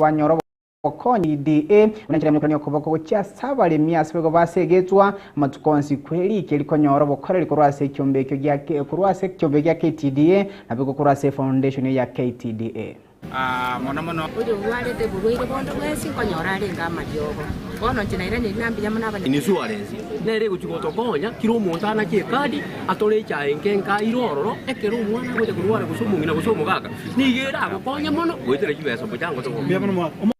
Banyora obokonyi DA buna enchera y'omoikerania okoboko gochia ase abaremi ase boigo basegetwa amatuko onsi kwe riiki rikonyora obokoreri korwa ase ekiombe ekio gia korwa ase ekiombe gia KTDA naboigo korwa ase efoundation ya KTDA. Mono mono. Oyorwarete oborwaire bonde bwensi nkonyora arenge amariogo. Bono inche nairaneri ng'a mbuya mono abanyene. Insurance nere egochia gotokonya kera omonto anache ekadi atore echae enke enke aire ororo ekero omwana agocha korwara gose omong'ina gose omogaka Nigo eragokonye mono goetera chibesa mochango togoka.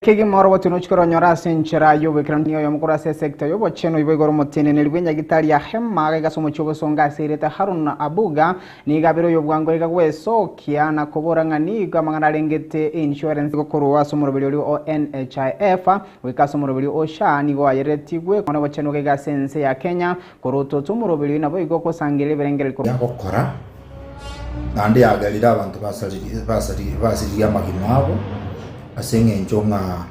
Kegima orogote nochie koronyora ase enchera y'oboikeranu nigo oyomo korwa ase esecta y'obochenu ibo igoro omoteneneri bw'enyagitari ya Hema agaiga ase omochie obosongo ase erieta Harun Abuga nigo abere oyobwango iga gwesokia na kobora ng'a nigo amang'ana arengete einsurance gokorwa ase omoroberi oria o NHIF goika ase omoroberi o SHA nigo ayereretigwe na obochenu gaiga ase ense ya Kenya korwa ototo omoroberi oyio naboigo ogosangereria ebirengererio korwa Gokora, naende yagerire abanto basaririe amagima abo ase eng'encho ng'a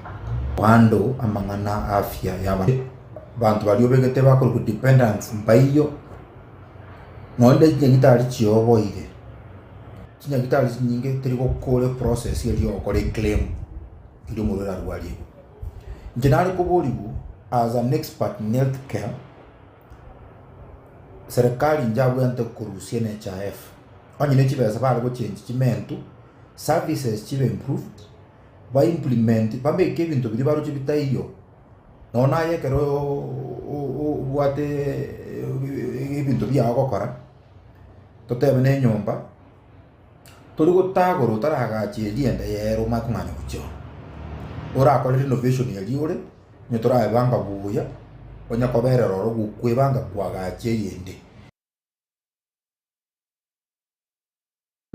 bando amang'ana afya y'abanto. Abanto baria obegete bakorokwa dependants mbaiyo, nonye chinyagitari chioboire, chinyagitari chinyinge teri gokora eprocess eria yogokora eclaim eria omorwaire arwarigwe. Inche nare koborigwa as an expert in health care, Serikali inche abwenerete korusia NHIF, onye ne chibesa bare gochengi chimentu, services chibe improved, ba implement babeke ebinto biria baroche bitaiyo, nonya naye ekero obwate ebinto biago ogokora, totebe na enyomba, tori gotagora otaragacha eria ende eyere omanye kong'anya gochia oo, orakore renovation eria ore. Onye toraebanga buya, onye koberera oro gokwebanga koagacha eyende.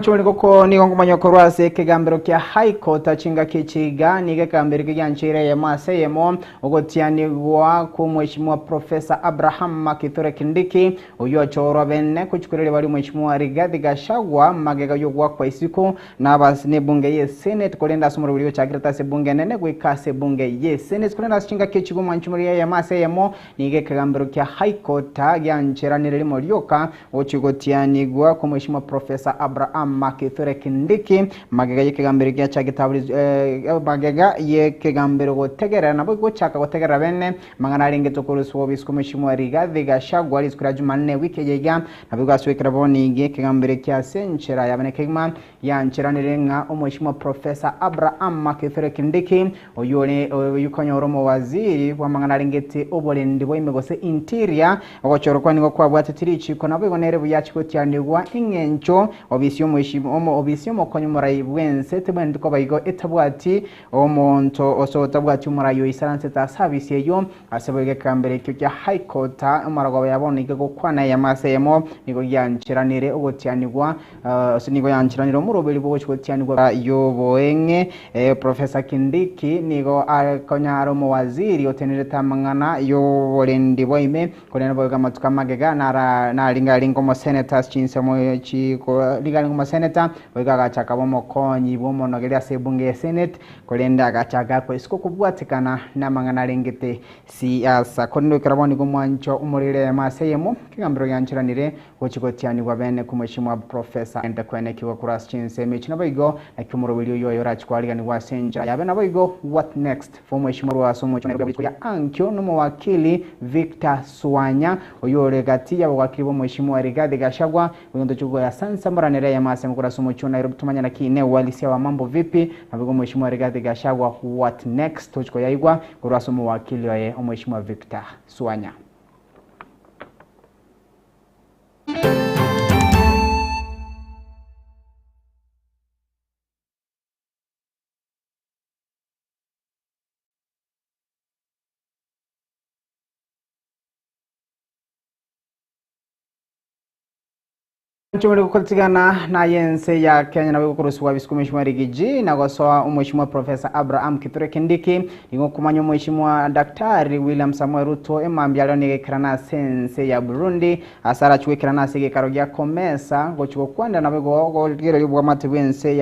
Chori goko nigo nkomanya korwa ase ekegambero kia High Court chingaki echi iga nigo ekegambero ekio giancheire eyemo ase eyemo ogotianigwa kw'omweshimiwa Professor Abraham Kithure Kindiki oyio ochorwa bene gochikoreria baria omweshimiwa Rigathi Gachagua magega y'ogoakwa isiko Nabas nebunge ye Senate korende ase omorweri ochakirete ase ebunge enene goika ase ebunge ye Senate korende ase chingaki echi gomwancha omorweri eyemo ase eyemo nigo ekegambero kia High Court giancheranire rimo rioka gochia gotianigwa kw'omweshimiwa Professor Abraham Kithure Kindiki magega y'ekegambero giachagete aburi magega y'ekegambero gotegerera nabo gochaka gotegerera bene amang'ana arenge tokoruswa obisi kw'omweshimiwa Rigathi Gachagua rituko ria Jumanne wiki eye iga Naboigo ase ekero bono inge ekegambero ekia ase enchera yabene kegima giancheranire ng'a Omweshimiwa Professor Abraham Kithure Kindiki, oyio ore oyio konyora omowaziri bw'amang'ana arengete oborendi bwa ime gose Interior, ogochorwa kwaye nigo kwabwateti richiko naboigo nere buya achie gotianigwa eng'encho obisi y'omweshimiwa omo obisi y'omokonyi omorai bw'ense tebwenereti koba igo etabwati omonto ose otabwati omorai oisaransete ase abisi eyio. Ase boigo ekegambero ekio kia High Court omorogoba ya bono nigo egokwana eyemo ase eyemo, nigo giancheranire ogotianigwa ase nigo yancheranire omoroberi bw'ogochia gotianigwa y'oboeng'e. Professor Kindiki nigo akonyara omowaziri otenerete amang'ana y'oborendi bwa ime, korende boigo amatuko amagega nara naringe arenge omoseneta ase chinsemo chiko nigo arenge omoseneta, boigo agacha akaba omokonyi bw'omonogeri ase ebunge ya Senate. Korende agachaaka akwa isiko kobwatekana namang'ana arengete siasa. Korende goikera bono nigo omwancho omorere eyemo ase eyemo, ekegambero giancheranire gochia gotianigwa bene kw'omweshimiwa Professor Ente kwenekigwa korwa ase chinsemo echi naboigo naki omoroberi oyio oye orachie koariganigwa ase enchera yabe naboigo what next for omweshimiwa korwa ase omochie wa Nairobi rituko ria ankio nomowakili Victor Swanya oyio ore gati y'abawakili b'omweshimiwa Rigathi Gachagua Egento chi'ogoyasansa moranere eyemo ase engoro ase omochie o Nairobi tomanye naki ne uhalisia wa mambo vipi, naboigo Omweshimiwa Rigathi Gachagua what next tochi koyaigwa korwa ase omowakili oye Omweshimiwa Victor Swanya. Nchomire gokotigana naye ense ya Kenya nabo gokorosibwa bisuku Mheshimiwa Rigiji na gosoa Omweshimiwa Professor Abraham Kithure Kindiki nigo okomanya Omweshimiwa Daktari William Samoei Ruto emambia areo nigo ekerana ase ense ya Burundi ase arachie goikerana ase egekaro gia Comesa gochia gokwanera nabo igo gorigereria obwamate bw'ense ya.